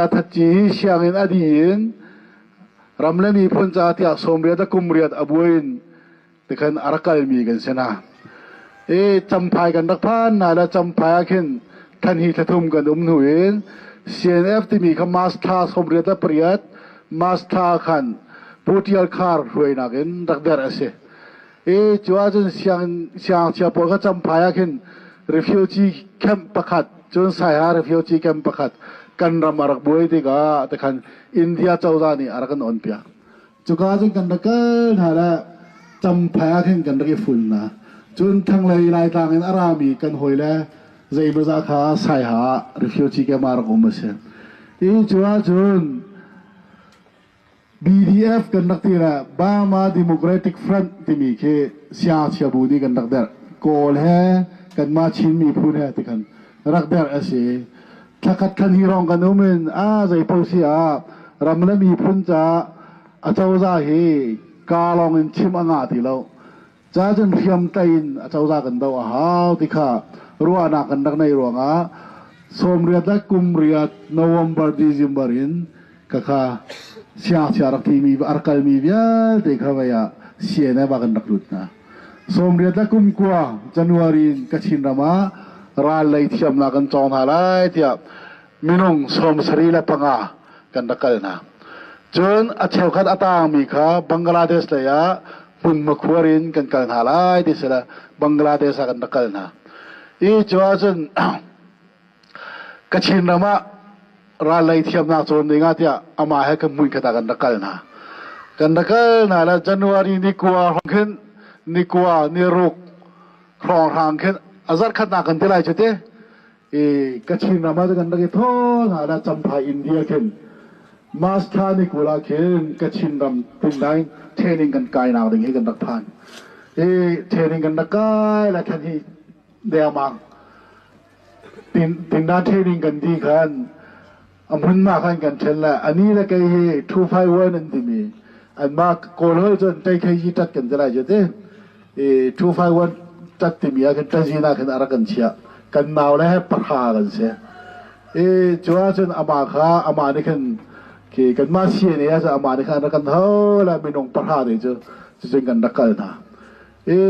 Thatci hi sianginn a dih in ram le miphun ca tiah 80 le kum riat a buai in tikhan a rak kalmi kan si hna. I Champhai kan rak phan na le Champhai ah khin thanhi thlathum kan um hnu in CNF timi kha March thla 28 March thla khan Pu Tial Khar hruainak in rak derh a si. I cu ahcun sianginn siangngakchia pawl kha Champhai ah khin refugee camp pakhat cun Saiha refugee camp pakhat kan ram a rak buai tikah tikhan India cozah nih a rak kan on piak. Cuka cun kan rak kal hna le Champhai ah khin kan rak i fun hna. Cun thanglei Laitlang in a rami kan hawile zeimawzah kha Saiha ah refugee camp ah rak um a si. I cu ahcun BDF kan rak ti le Burma Democratic Front timi khi siangngakchia bu nih kan rak derh. Kawl he kanmah Chin miphun he ti khan rak derh a si. Thlakhat khan hi rong kan um in a zei paoh si ah ram le miphun caah a cozah hi kaa lawng in chim a ngah ti lo. Ca cun hriamtlai in a cozah kan doh a hau ti kha ruahnak kan rak neih ruangah 80 le kum riat November December in khakha siangngakchia rak thimi a rak kalmi vialte kha vei ah CNF ah kan rak lut hna. 80 le kum kua January in Kachin ram ah ral lei thiamnak kan cawng hna lai tiah minung 75 kan rak kal hna. Cun a cheukhat a taangmi kha Bangladesh lei ah hmunhma khuar in kan kal hna lai ti sila Bangladesh ah kan rak kal hna. I cu ahcun Kachin ram ah ral lei thiamnak cawn ding ah tiah amah he kan hmun khat ah kan rak kal hna. Kan rak kal hna le January ni kua hrawng khin ni kua ni ruk hrawnghrang khin a zarh khatnak kan ti lai cu te. I Kachin ram ah kan rak i thaw hna la Champhai India khin March thla ni kul ah khin Kachin ram tindaing training kan kai nak ding hi kan rak phan. I training kan rak kai la than hi dengmang tinda training kan di khan a hmun ma khan kan then la ani le kei hi 251 an timi an ma kawl hoi cun tei khei yi tat kan ti lai te i 251 tat timi ah khin ṭazin ah khin a rak kan chiah. Kan nau le he pahra kan si. I cu ahcun amah kha amah nih khin khi kanmah CNA ah cun amah nih khan rak kan ho le minung pahra te cu cucun kan rak kal hna. I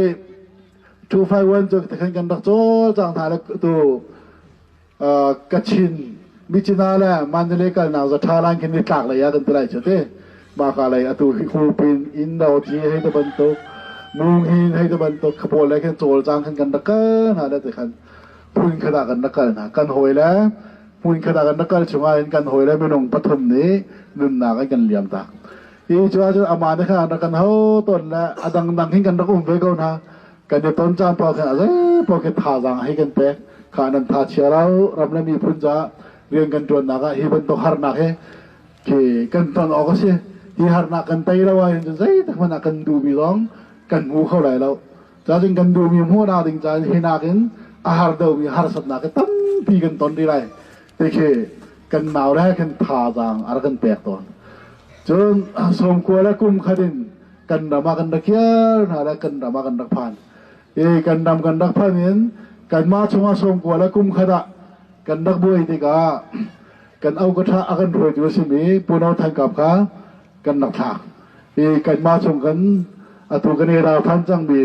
251 cu khin kan rak cawlcang hna le tu Kachin Michina le Mandalay kalnak zatha lan khin nitlak lei ah kan ti lai cu ti maka lei atu hi Hupin Indo thi hei te bantuk Mung hin hei te bantuk khapawl le khin cawlcang khin kan rak kal hna le ti khan phun khat ah kan rak kal hna kan hawi le hmun khat ah kan rak kal chungah hin kan hawi le minung pathum nih nunnak an kan liam tak hi cu ahcun amah nih khan rak kan ho ton le a dangdang hin kan rak um ve ko hna Kan i ton caan paoh khin a zei paoh khi thazaang hei kan pek. Kha nan tha chia lo, ram le miphun caah rian kan ṭuannak ah hi bantuk harnak hi khi kan ton awk a si. Hi harnak kan tei lo ahhin cun zeitik hmanh ah kan duhmi zong kan hmu kho lai lo. Cacun kan duhmi hmuhnak ding caah hi nakin a har deuhmi harsatnak hi tampi kan ton rih lai. Ti khi kan nau le he khin thazaang a rak kan pek tawn. Cun sawmkua le kum khat in kan ram ah kan rak kir hna le kan ram ah kan rak phan. I kan ram kan rak phan in kanmah chungah sawmkua le kum khat ah kan rak buai tikah kan au ka tha a kan hruaitu a simi Pu No Than Kap kha kan rak thlak. I kanmah chung kan atu kan i ral than cangmi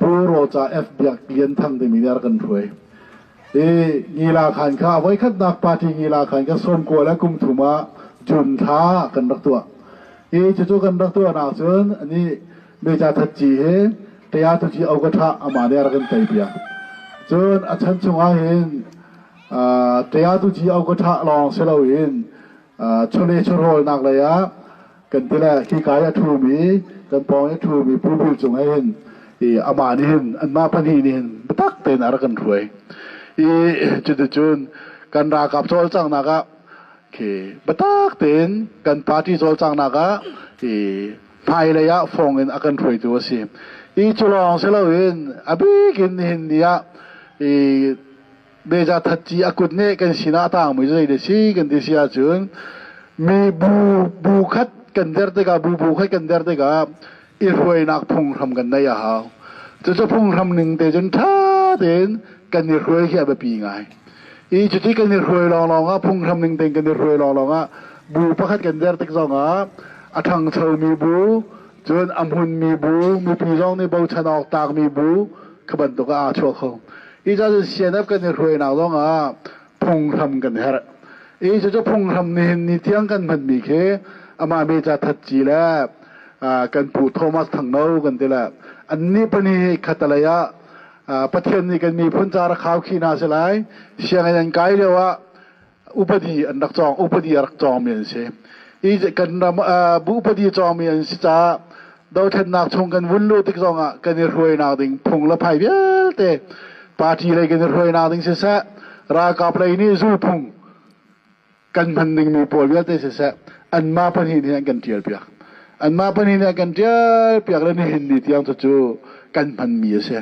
Pu Roca F Biak Lian Thang timi nih a rak kan hruai. I Ngila Khan kha a voikhatnak party Ngila Khan kha sawmkua le kum thum ah June thla kan rak tuah. Hi cucu kan rak tuahnak cun anih meja thatci hi taya tuci ogatha amah nih a rak in tei piak. Cun a chan chungah hin taya tuci ogatha lawng si loin chawleh chawhrawlnak lei ah kan ti le hika i a ṭhumi kan pawng i a ṭhumi Pu Bil Cung he hin i amah nih hin anmah pahnih nih hin biatak tein a rak kan hruai. I cuticun kan ralkap cawlcanghnak ah khi biatak tein kan party cawlcanghnak ah i hmailei ah fong in a kan hruaitu a si. I cu lawng si loin a bik in nihin ni ah i meja thatci a kut nih kan sinah a tangmi cu zei dah si kan ti si ahcun mi bu bu khat kan der tikah bu bu khat kan der tikah i hruainak phunghram kan neih a hau. Cucu phunghram ning te cun ṭha tein kan i hruai khi a biapi ngai. I cuti kan i hruai lawnglawng ah, phunghram ning tein kan i hruai lawnglawng ah, bu pakhat kan der tik zong ah a ṭhangchomi bu, cun a hmunmi bu, mipi zong nih bochan awk tlakmi bu kha bantuk ah aa chuah kho. Hi ca cun CNF kan i hruainak zong ah phunghram kan herh. I cucu phunghram nihin ni tiang kan hmanmi khi amah mi ca that ci le kan pu Thomas Thangno kan ti le annih pahnih hi khatalei ah Pathian nih kan miphun ca rak khau khi hna si lai. Sianginn an kai lio ah upadi an rak cawng, upadi a rak cawngmi an si. I kan ram bu upadi cawngmi an si caah dothlennak chung kan vun luh tik zongah kan i hruainak ding phung le phai vialte party lei kan i hruainak ding siseh, ralkap lei nih zulphung kan hman dingmi pawl vialte siseh, anmah pahnih nih an kan ṭial piak. Anmah pahnih nih an kan ṭial piak le nihin ni tiang cucu kan hmanmi a si.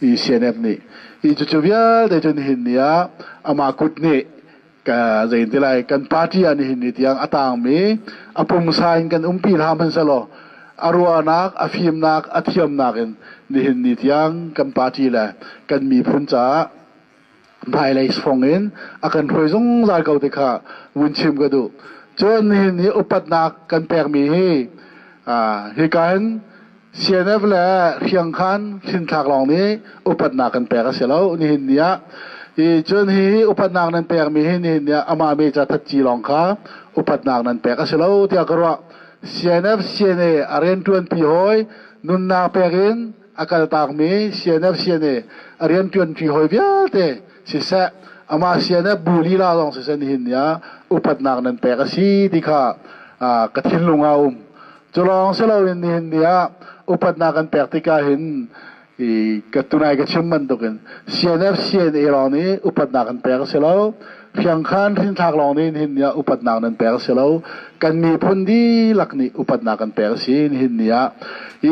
I CNF nih i cucu vialte cu nihin ni ah amah kut nih ka zei ti lai, kan party ah nihin ni tiang a tangmi a pumsa in kan umpi hlah hmanhsehlaw a ruahnak, a fimnak, a thiamnak in nihin ni tiang kan party le kan miphun caah hmailei fong in a kan hruai zungzal ko ti kha vun chim ka duh. Cun nihin ni upatnak kan pekmi hi hika hin CNF le Hriangkhan hlinthlak lawng nih upatnak kan pek a si lo nihin ni ah. Hi cun hi upatnak nan pekmi hi nihin ni ah amah me ca that ci lawng kha upatnak nan pek a si lo tiah ka ruah. CNF CNA a rianṭuanpi hawi nunnak pek in a kaltakmi CNF CNA a rianṭuanṭi hawi vialte siseh, amah CNF bu lila zong siseh, nihin ni ah upatnak nan pek a si ti kha ka thinlung ah a um. Cu lawng si loin nihin ni ah upatnak kan pek tikah hin i ka tunai ka chim bantukin CNF CNA lawng nih upatnak kan pek a si lo. Hriangkhan hrinthlak lawng nih nihin ni ah upatnak nan pek a si lo. Kan miphun dihlak nih upatnak kan pek a si nihin ni ah. I